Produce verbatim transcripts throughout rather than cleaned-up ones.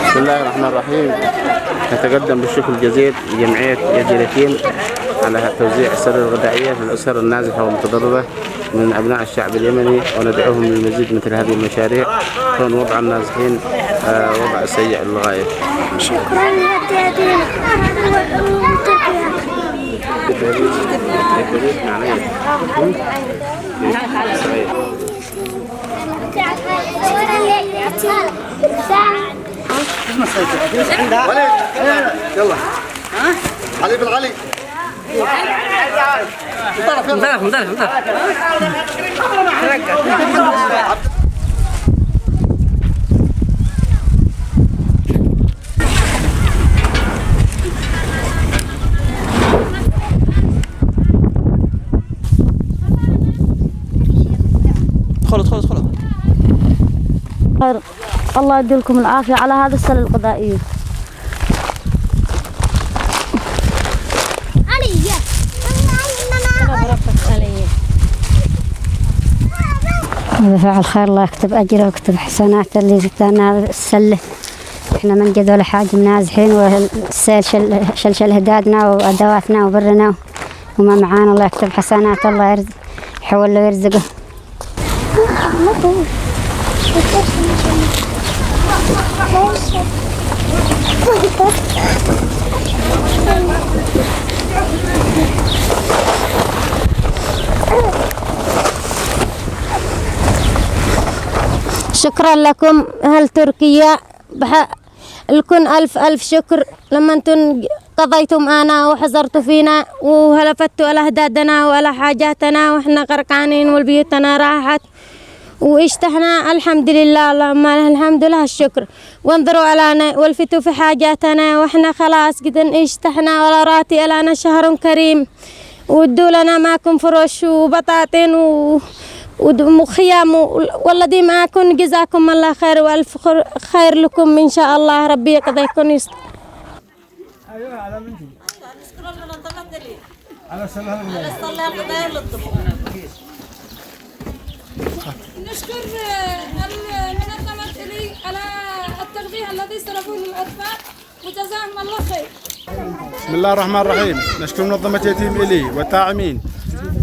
بسم الله الرحمن الرحيم. نتقدم بالشكر الجزيل لجمعية يد اليتيم على توزيع السلة الغذائية للأسر النازحة والمتضررة من أبناء الشعب اليمني، وندعوهم للمزيد مثل هذه المشاريع، كون وضع النازحين، آه، وضع سيء للغاية. شكرًا يا ديدي. يلا. علي بن علي. انطلق، انطلق، انطلق. ادخل، ادخل، ادخل. خير. الله يديلكم العافية على هذا السلة الغذائية. دفع الخير، الله يكتب أجره ويكتب حسناته اللي زدتنا هذا السلة. احنا من جد ولا حاجة نازحين، والسيل شل-، شلشل هدادنا وأدواتنا وبرنا وما معانا. الله يكتب حسناته، الله يرزق، يحول له ويرزقه. شكرًا لكم أهل تركيا، بح-، لكم ألف ألف شكر لما انتم قضيتوا معانا وحضرتوا فينا وهلفتوا على هدادنا وعلى حاجاتنا، واحنا غرقانين والبيوتنا راحت. واشتحنا الحمد لله، اللهم الحمد لله الشكر. وانظروا علينا والفتوا في حاجاتنا، واحنا خلاص قد اشتحنا ولا راتي لنا شهر كريم. وادوا لنا معكم فروش وبطاطين و-، ود-، وخيام و-، والذي معكم جزاكم الله خير وألف خر-، خير لكم إن شاء الله، ربي يقضيكم يستر. أيوة، على منتي. نشكر المنظمة إلي. على السلامة. على السلامة، لا يلطف. نشكر، آه، المنظمة إلي على التغذية الذي صرفوه للأطفال، وجزاهم الله خير. بسم الله الرحمن الرحيم. نشكر منظمة يتيم إلي والداعمين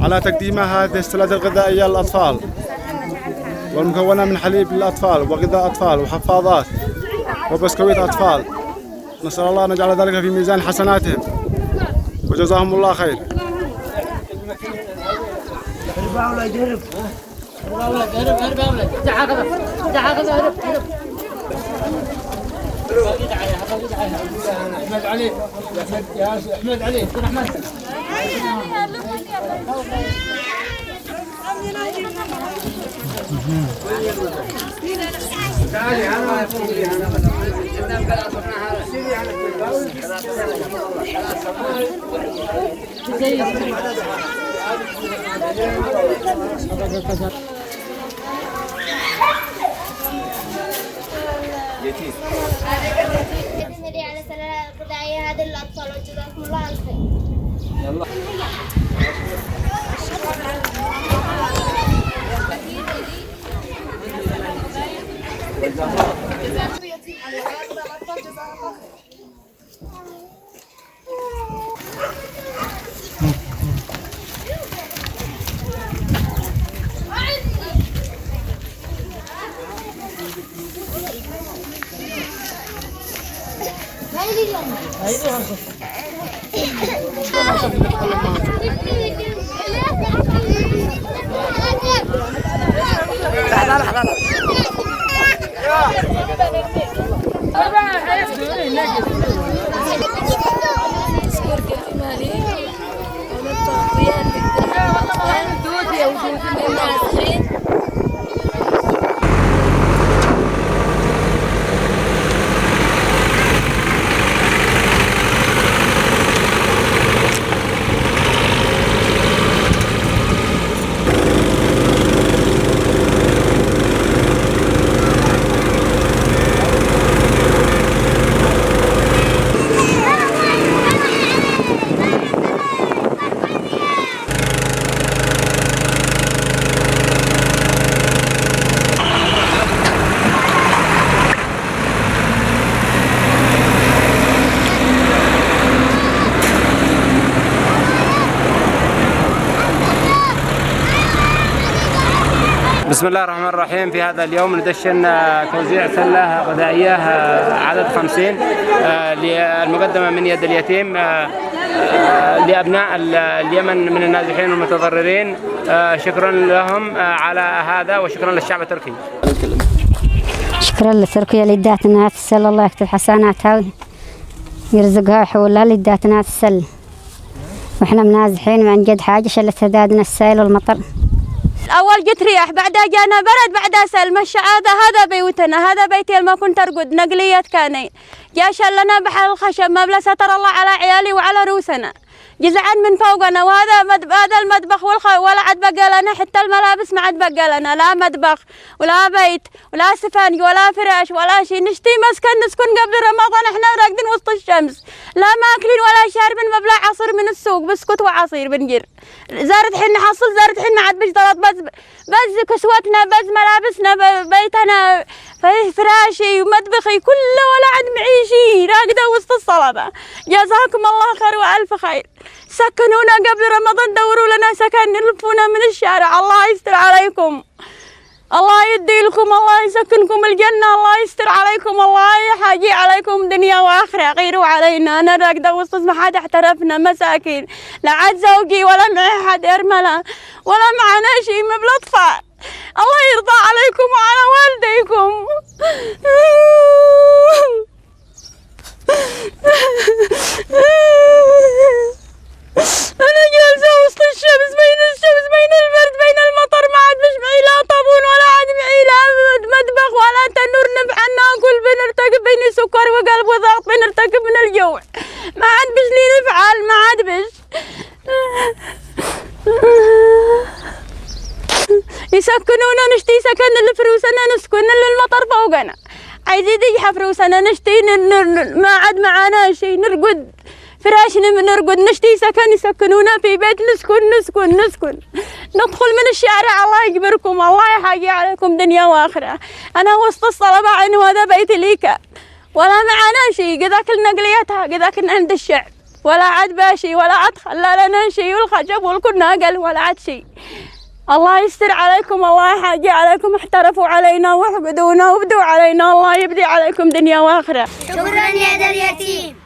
على تقديم هذه السلة الغذائية للأطفال، والمكونة من حليب للأطفال وغذاء أطفال وحفاضات وبسكويت أطفال. نسأل الله أن يجعل ذلك في ميزان حسناتهم، وجزاهم الله خير. بسم الله الرحمن الرحيم. في هذا اليوم ندشن، آه، توزيع سلة غذائية، آه، عدد خمسين، آه، للمقدمة من يد اليتيم، آه، آه، لأبناء ال-، اليمن من النازحين والمتضررين. آه، شكرًا لهم، آه، على هذا، وشكرًا للشعب التركي. ሽክረን ለቱርክየ ለዳትና ትሰል፣ الله يكتب حسناتها ويرزقها ويحولها لዳትና ትሰል. وإحنا منازحين وعن جد حاجة شلة سدادنا السيل والمطر. أول جت رياح، بعدها جانا برد، بعدها سيل. مشى هذا، هذا بيوتنا، هذا بيتي لما كنت أرقد، نقلية كاني. جا شلنا بحر الخشب، ما بلا ستر الله على عيالي وعلى روسنا. جزعان من فوقنا، وهذا مد-، هذا المطبخ والخ-، ولا عاد بقى لنا، حتى الملابس ما عاد بقى لنا، لا مطبخ ولا بيت. ولا سفنج ولا فراش ولا شي، نشتي مسكن نسكن قبل رمضان، احنا راقدين وسط الشمس، لا ماكلين ولا شاربين، مبلغ عصير من السوق، بسكوت وعصير بنجر. زارت حين نحصل، زارت حين ما عاد بش طلب، بس، بس كسوتنا، بس ملابسنا، ب-، بيتنا، ف-، فراشي ومطبخي كله، ولا عاد معي شي، راقدة وسط الصلبة. جزاكم الله خير وألف خير. سكنونا قبل رمضان، دوروا لنا سكن، نلفونا من الشارع. الله يستر عليكم. الله يدي لكم، الله يسكنكم الجنة، الله يستر عليكم، الله يحاجي عليكم دنيا وآخرة، غيروا علينا. أنا راقدة وسط ما حد احترفنا مساكين، لا عاد زوجي ولا معي حد أرملة ولا معنا شي من الأطفال. الله يرضى عليكم وعلى والديكم. أنا جالسة وسط الشمس، بين الشمس، بين البرد، بين المطر، ما عاد بش معي لا طابون ولا عاد معي لا مطبخ ولا تنور نفحل ناكل، بنرتكب بين سكر وقلب وضغط، بنرتكب من الجوع، ما عاد بش لي نفعل، ما عاد بش. يسكنونا، نشتي سكن لفروسنا نسكن، للمطر فوقنا. عايزين يجي حفروسنا، نشتي ن-، ن-، ن-، ما عاد معانا شي، نرقد فراش، ن-، نرقد، نشتي سكن، يسكنونا في بيت، نسكن، نسكن، نسكن. ندخل من الشارع، الله يجبركم، الله يحاجي عليكم دنيا وآخرة. أنا وسط الصلبة عين، وهذا بيت ليكا. ولا معانا شي، قد أكلنا قليتها، قد أكلنا عند الشعب. ولا عاد باشي، ولا عاد خلى لنا شي، والخشب والكناقل، ولا عاد شي. الله يستر عليكم، الله يحاجي عليكم، احترفوا علينا وحقدونا وبدوا علينا، الله يبدي عليكم دنيا وآخرة. شكرًا يا دا اليتيم.